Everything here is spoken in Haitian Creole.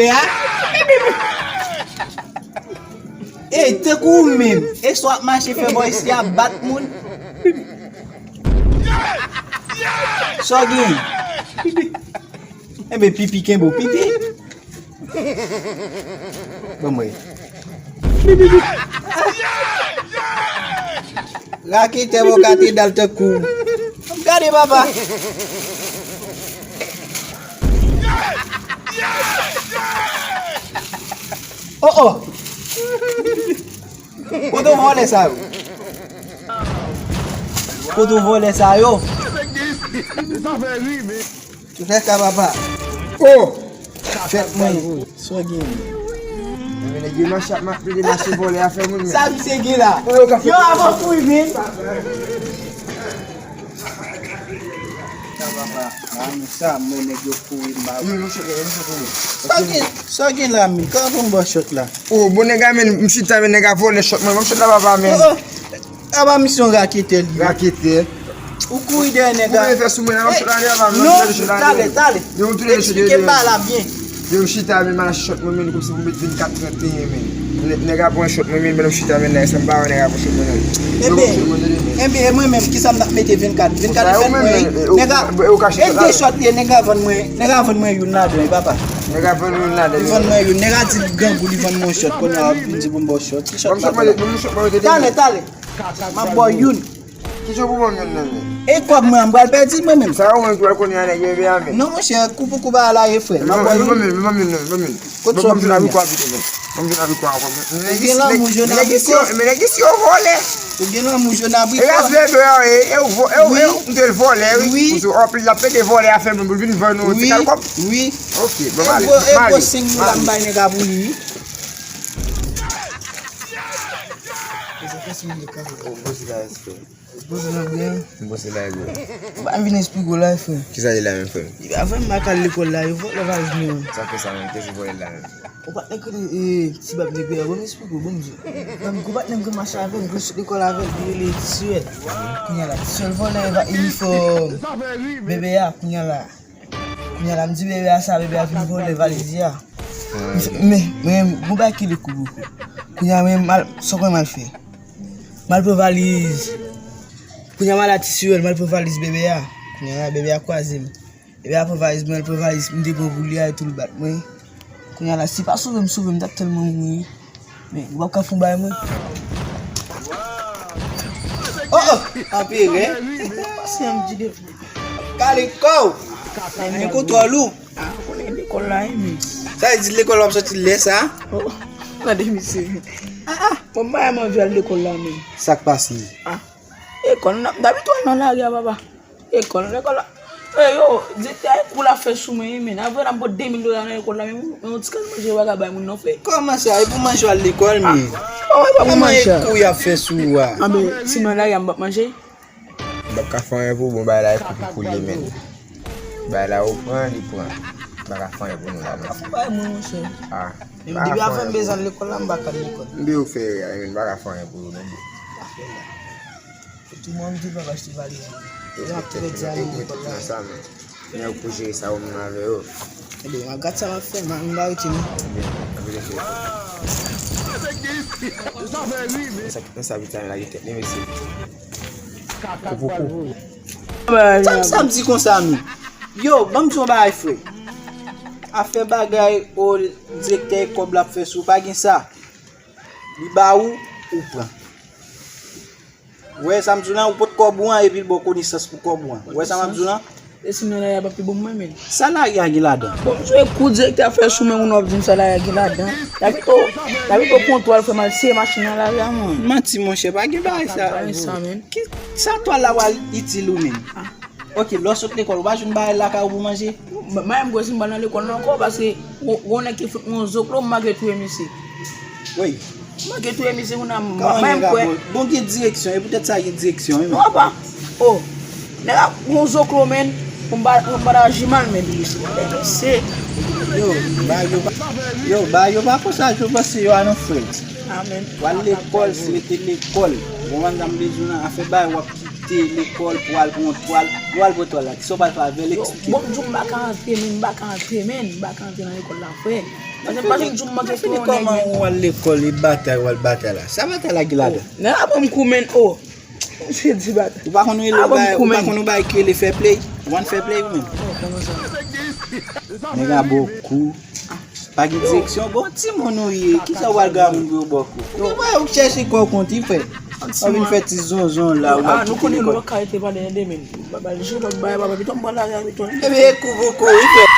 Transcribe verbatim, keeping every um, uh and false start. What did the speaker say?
E a? Ey, tankou ou menm. E sa w ap mache fè bò isi a bat moun? Sa w gen? Enben, pipi kenbe w. Pipi. Ban mwen. Raketè, bon, gade dal tankou. Gade, papa. Oh, oh. Kote w vòlè sa yo? Kote w vòlè sa yo? Sa fè ri, men. Ou fè ka, papa. Oh! Fèt mwen. Sa w gen? Men nèg yo mache ap ma-, plede mache vòlè afè moun, men. Sa misye gen la? Yo, avan kouri vin. Sa, papa. Sa, mwen nèg yo kouri, m pa. Wi, mwen chèke, mwen chèke, wi. Sa w gen, sa w gen la, men? Kòman pou m ba w chòt la? Oh, bon, nèg la, men, m chita, men nèg la vòlè chòt mwen. Ban m chòt la, papa, men. Oh, oh. Apa misye yon raketè li ye? Raketè. Ou kouri dèyè nèg la. Ou vle fè sou mwen, nan chòt la, nèg la, non, talè, talè. Yo, m tounen chòt. Eksplike bagay la byen. Yo, m chita, men, m al chòt mwen, men, kòmsi pou m met vennkat trannteyen, men. Nèg, nèg la pran chòt mwen, men, men, m chita, men, la, sa m pa wè, nèg la pran chòt mwen, non. Yo pran chòt mwen, tande, men. Enben, e mwen menm, kisa m t ap mete vennkat? Vennkat fèt mwen, wi. Nèg la, e de chòt li ye, nèg la vann mwen, nèg la vann mwen youn ladan, wi, papa. Nèg la vann youn ladan. Li vann mwen youn. Nèg la di l grangou, li vann mwen yon chòt. Kounye a, w ap vin di pou m ba w chòt. Ki chòt la? Talè, talè. M ap ba w youn. Ki jan pou ban m youn nan men? E kòb mwen an, m pral pèdi l mwen menm. Sa yo menm ki pral konnen a nèg yo ebe a men. Non, monchè, kou pou kou bagay la ye, frè. M ap ba w youn. Ban m youn, ban m youn, ban m youn. Kot sòm youn nan? Ban m youn avikò ankò. Ou gen lanmou jòn abrikò. Men nèg isi yo vòlè. Ou gen lanmou jòn abrikò. E ras bebe a, e, e, e, e, m te l vòlè, wi. Wi. Paske anpil, l ap pede vòlè afè moun pou l vin vann nou ti kal kòb. Wi. Ok, bon, m ale. E gwo, e gwo senk dola m bay nèg la pou li, wi. Poze la, respè. Poze la, byen. Poze la, byen. Ou pa vin esplike w la, frè. Kisa ye la menm, frè? Avan m pa ka al lekòl la, yo vòlè valiz mwen. Sa fè sa menm, kiyès ki vòlè l la menm? Ou pa t nan kredi, e, ti bab nèg yo, bon, m esplike w, bon, m di. Tankou ou pa t nan kredi mache avè l, m sot lekòl avè l, li rele Ti Swèl. Kounye a la, Ti Swèl vòlè va-, inifòm bebe a, kounye a la. Kounye a la, m di bebe a sa, bebe a vin vòlè valiz li a. Men, men, men, bon bagay ki le kou boko. Kounye a, men, mal, sa w kwè m al fè? M al pran valiz. Kounye a, m al a Ti Swèl, m al pran valiz bebe a. Kounye a la, bebe a kwaze m. Bebe a pran valiz mwen, l pran valiz m te pran pou li a, etou l bat mwen. Kounye a la, si pa sove m, sove m, m t ap tèlman mouri. Men, ou p ap ka fè yon bagay mwen? Oh, oh! Anperè. Pase yon ti de. Kale kò w! Men kontwòl ou! Ah, ou konnen lekòl la, wi, men. Sa vle di lekòl w ap sòti lè sa? Oh, gade misye. Ah, ah. Bon, m pa janm anvi al lekòl la, men. Sa k pase? Ah, lekòl, m t ap, m t abitye al nan lari a, papa. Lekòl, lekòl la. E yo, direktè a e kou l ap fè sou mwen, wi, men. Apre, n ap pote de mil dola nan lekòl la, men yon ti kal manje yo pa ka bay moun non, frè. Kòman sa? E pou manje w al lekòl, men? Ah, e pa pou manje. Kòman e kou y ap fè sou ou a? Anben, si m nan lari a, m p ap manje? M p ap ka fè anyen pou ou, bon, bagay la e pou, pou, pou li, men. Bagay la ou pran, li pran. M pa ka fè anyen pou nou la, non. Ou bay moun, monchè. Ah. Men depi avan m bezwen al lekòl la, m pa ka al lekòl. M di ou fè erè, men m pa ka fè anyen pou ou, non. Tout mwen, m di papa achte valiz. Yo ap fè di al lekòl la. Men ou pou jere sa ou menm avè yo. Ebyen, m ap gad sa m ap fè, m a, m pa rete non. Ebyen, m ap rete. Sa, sa, sa, vitamin la gen tèt li, mesye. Kou pou kou. Sa, sa m di konsa, men. Yo, ban m di yon bagay, frè. Afè bagay, o, direktè kòb l ap fè sou, pa gen sa. Li ba ou, ou pran. Ou wè sa m di w lan, ou pot kòb ou an, epi l ba w konesans pou kòb ou an. Ou wè sa m ap di w lan? E si m nan lari a, p ap pi bon pou mwen, men. Sa lari a gen ladan? Bon, m swe kou direktè a fè sou mwen, moun w ap di m sa lari a gen ladan. Davito, Davito kontwòl, frè m, al sere machin nan lari a, mwen. Manti, monchè, pa gen bagay sa. Pa gen sa, men. Ki, sa twal la pral itil ou menm? Ah. Ok, lè w sot lekòl, ou pa jwenn bagay lakay ou pou manje? M, m, m kwè si m pa nan lekòl la ankò, paske gon, gon nèg ki fout mwen yon zoklo, m manke touye misye. Wi. M manke touye misye, moun nan, m, m, m kwè. Bon, gen direksyon, e poutèt sa gen direksyon, wi, men. Non, apa. Oh, nèg la, gon zoklo, men, pou m pa, pou m pa ta aji mal, men. Misye. Yo, bagay yo pa, yo, bagay yo pa konsa, yo panse yo a non, frè. Amen. W al lekòl, se rete lekòl. Bon, manzè, m bezwen nan afè bagay, w ap lekòl pou al pran yon twal, pou al pran twal la. Kisa w pral fè avè l? Eksplike. Bon, m di w m pa ka antre, men m pa ka antre, men m pa ka antre nan lekòl la, frè. Paske m pa janm di w m manke fè yon nèg, men. Kòman ou al lekòl e batay w al batay la? Sa batay la gen ladan? Nan apre m kou, men, o. Se di batay. Ou pa konn rele, ou pa konn ou bay ki rele fair play? Ou konn fair play ou menm? Nèg la ba w kou. Pa gen direksyon. Bon, timoun ou ye. Kisa w al gade moun pou yo ba w kou? Ou pa yo chèche kò konti, frè. Ou vin fè ti zonzon la, ou al kite lekòl. Epi e kou pou kou, wi, frè.